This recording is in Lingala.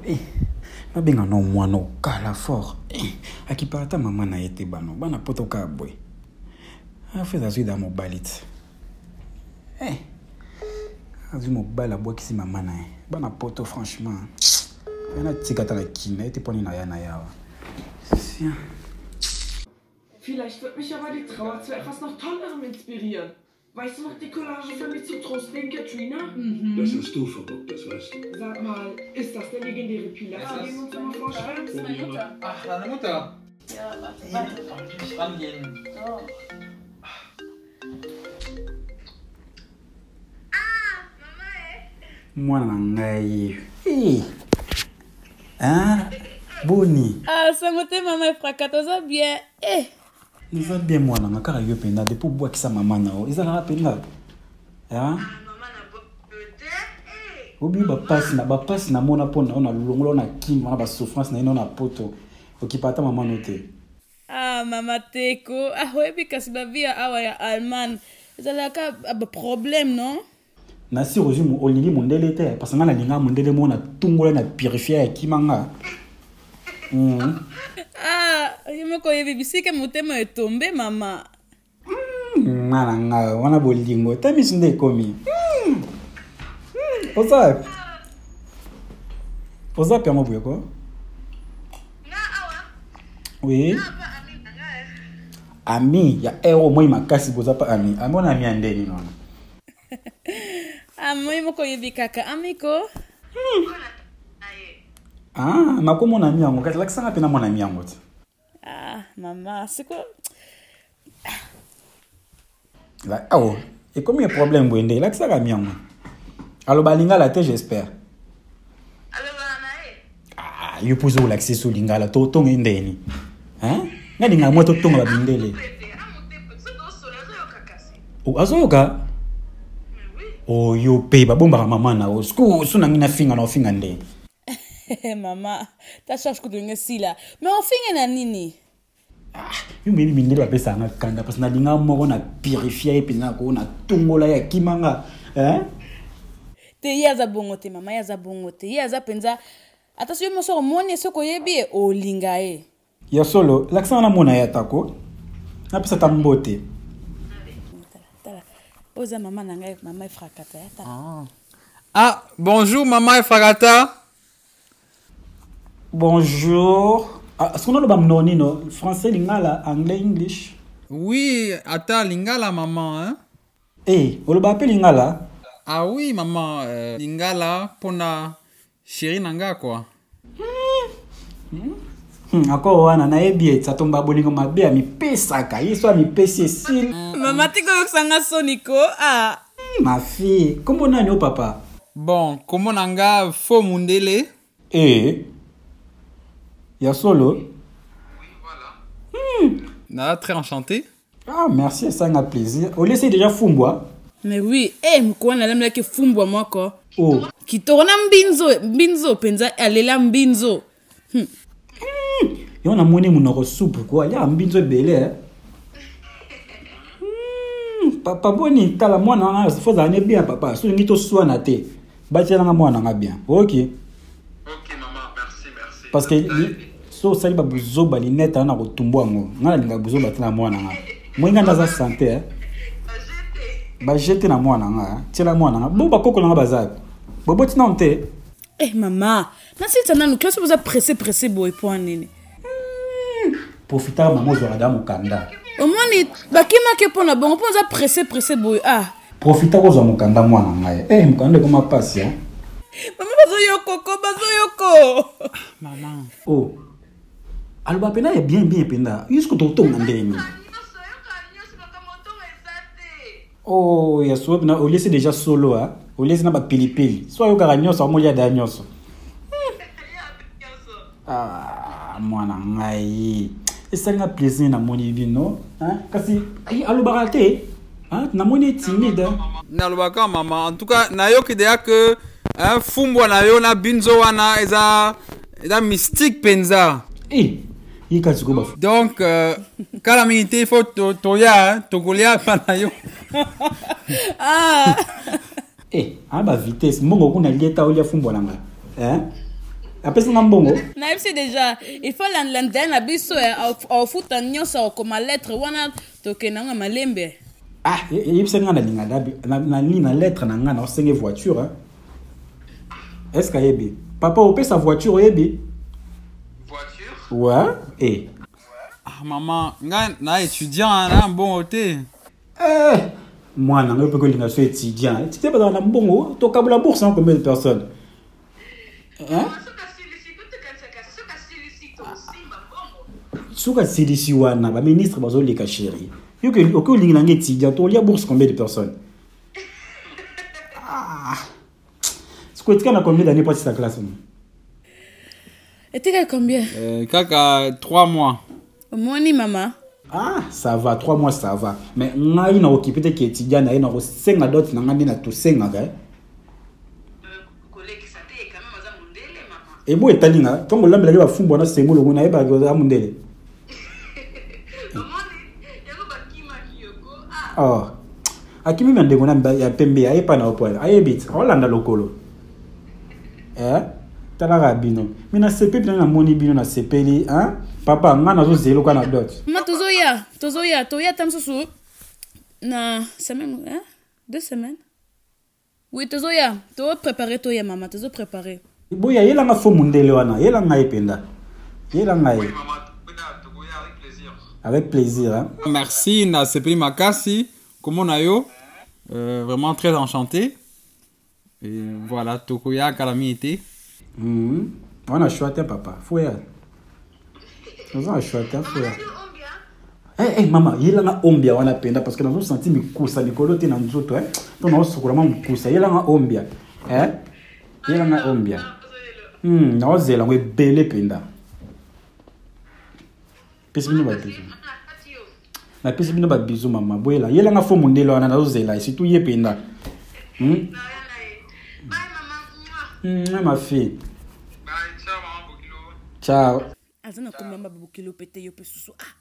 Eh, nabenga no mwana okala fort. Eh, akipaka ata mama na ye te bano. Bana poto kaka boye. Afeza azwi da mobali ti. Eh, azwi mobali abwakisi mama na ye. Bana poto franchement. Yana tika ata na kina ye te mpo nini naya na ye awa. Sia. Vielleicht wird mich aber die Trauer zu etwas noch Tollerem inspirieren. Weißt du noch die Collage von mir zum Trost wegen Katrina? Mhm. Das hast du verbockt, das weißt du. Sag mal, ist das der legendäre Pilaf, von dem du uns immer vorschwärmst? Meine Mutter. Ach, deine Mutter. Ja, warte, warte. Ich will nicht rangehen. Doch. Mwana na ngai. Eh. Hein? Boni. Ah, sango te mama Efrakata, oza bien. Eh. Eza bien mwana nga kaka yo mpenza depuis obwakisa mama na yo ezalaka mpenza. Hein? Obi bapasi na bapasi na mona mpo na yo na longola na kin wana ba souffrance na ye na poto okipa ata mama no te. Ah mama teko, ah oyebi kasi ba vie ya awa ya Allemagne ezalaka ba problème non? Na si ozwi olingi mondele te parce que nga nalinga mondele moko na tungola na purifier ya kima nga. Ah, yo moko oyebi bisika motema etombe mama. Mwana nga wana bolingo te misu nde ekomi. Oza wapi? Oza wapi yango boye ko? Oui. Ami ya ero moi makasi boza pa ami. Ami wana ami ya nde nini wana? Ah, moi moko oyebi kaka ami ko. Ah, nakomona ami yango kasi lakisanga mpe namona ami yango te. Ah, mama, siko La, oh, ekomi ya problème boye nde lakisaka ami yango. Aloba lingala te j'espère. Ah, yo mpo ozolakisa so lingala to tonga ye ndeni. Hein? Nga lingala mwa totonga ba mindele. Oh, azoyoka? Oh, yo mpe babombaka mama na yo. Siko so na ngai nafinga na ofinga nde. Mama, ta charge kutu ndenge esila. Mais ofinge na nini? Ah, yo moyebi mindele bapesaka nga kanda parce nalinga moko na purifia ye mpenza ko na tungola ye akima nga. Hein? Te ye aza bongo te mama, ye aza bongo te. Ye aza mpenza ata soki moso omoni ye soki oyebi ye olinga ye. Ya solo, lakisa nga namona ye atako. Napesa ata mbote. Tala, oza mama na ngai, mama Efrakata, ya tala. Ah. Ah, bonjour maman Efrakata. Bonjour. Ah, est-ce qu'on a le bamno nino? Français, lingala, anglais, english? Oui, ata lingala maman, hein? Eh, oloba pe lingala? Ah oui maman, lingala pona chérie nanga quoi. Encore wana nayebi ete atomba bolingo mabe amipesaka ye so amipesi esili. Mama tika oyokisa nga soni ko. Ah. Ma fille, kombo nani o papa? Bon, kombo na nga faux mundele. Eh. Ya solo? Oui, voilà. Na très enchanté. Ah, merci, ça m'a plaisir. Au lycée déjà fumbwa? Mais oui, eh mkoa na lamela ke fumbwa moko. Oh. Kitoko na mbinzo, mbinzo penza alela mbinzo. Yo na moni munoko supu quoi, ya mbinzo ebele. Eh? Papa boni tala mwana nga faut zala bien papa. So ngi to swana te. Batiela nga mwana nga bien. OK. OK maman, merci, merci. Parce que so osali ba buzoba linette na kotumbo yango. Nga nalinga buzoba te na mwana nga. Moi nga ndaza santé eh. Ba jete na mwana nga, tiela mwana nga. Bo bakoko na nga baza. Boboti na nte. Eh mama, nasilisa nanu classe boza pressé pressé boye po nini? Profita mama ozwaka da mokanda. Omoni bakimaki mpo na bongo mpo oza pressé pressé boye ah. Profita kozwa mokanda mwana ngai. Eh mokanda ekoma pasi hein. Mama bazoyokoko bazoyoko. Mama. Oh. Aloba pena ya bien bien penda. Jusqu'au totonga ndenge. Oh, ya solo na olesi déjà solo hein. Olesi na ba pilipili. So ayokaka nyonso amolia da nyonso. Ah, mwana ngai. Esali nga plaisir namoni bino. Hein? Kasi ay, alobaka te. Hein? Namoni timide. Nalobaka mama. En tout cas, nayoki deya que hein, fumbwa na yo na binzo wana eza eza mystique penza. Eh, ye kasi ko ba. Donc kala mingi te il faut toya, hein, tokolia pa na yo. Ah. Eh, ah ba vitesse mbongo kuna lieta olia fumbwa na nga. Hein? Apesi nga mbongo. Nayebisi déjà, il faut landela na biso aofuta nyonso, akokoma lettre wana, tokende yango ya malembe. Ah, yebisa nga nalinga nali na lettre na nga naosenge voiture, hein? Est ce que ayebi papa opesa voiture, oyebi? Voiture? Ouais, eh. Ah maman, nga na étudiant, na mbongo te. Eh, mwana ngai mpe kolinga so étudiant, étudiant bazala na mbongo. Tokabola bourse na combien de personnes, hein? Soki asilisi wana, baministre bazoleka. Chéri, oki olingi nanga étudiant, tolia bourse combien de personnes? Ah. Siko etika na combien d'année po atisa classe no? Etikali combien? Kaka 3 mois. Omoni, mama? Ah, ça va, 3 mois, ça va. Mais ngai na okipe te ke étudiant na ye, na kosenga dot na ngai nde na tosengaka, eh? Ebo etali nga ntongo olambelaki bafumbwa na sembo longo, nayebaki oza mondele. Oh. Akimi na ndeko na ya pembe, ayepa na opoele, ayebi ti aolanda lokolo, eh? Talaka bino, me nasepeli mpena, namoni bino, nasepeli, hein? Papa, nga nazozela oka na dot. Mama, tozoya, tozoya, toya ata mosusu na semaine, hein? 2 semaines, oui, tozoya, toprépare, toya mama, tozoprépare. Boya, yelanga fo mundele wana, yelanga ye mpenza, yelanga ye avec plaisir, hein? Merci, nasepeli makasi komona yo, vraiment très enchanté. Et voilà, tokoya kala mingi te. Wana choix te, papa, foya oza na choix te, foya. Eh, eh, mama, yelanga ombia wana mpenza, parce que nazosanti mikusa likolo te na nzoto, eh? To naosukola mwa mokusa. Yelanga ombia, eh? Yelanga ombia. Naozela yango ebele mpenza. Pesi bino babisous, napesi bino babisous. Mama, boyela, yelanga fo mondele wana, nazozela, surtout ye mpenza. Ma fille. Ciao. Aza na komamba babokilo pe te, yo mpe susu, ah.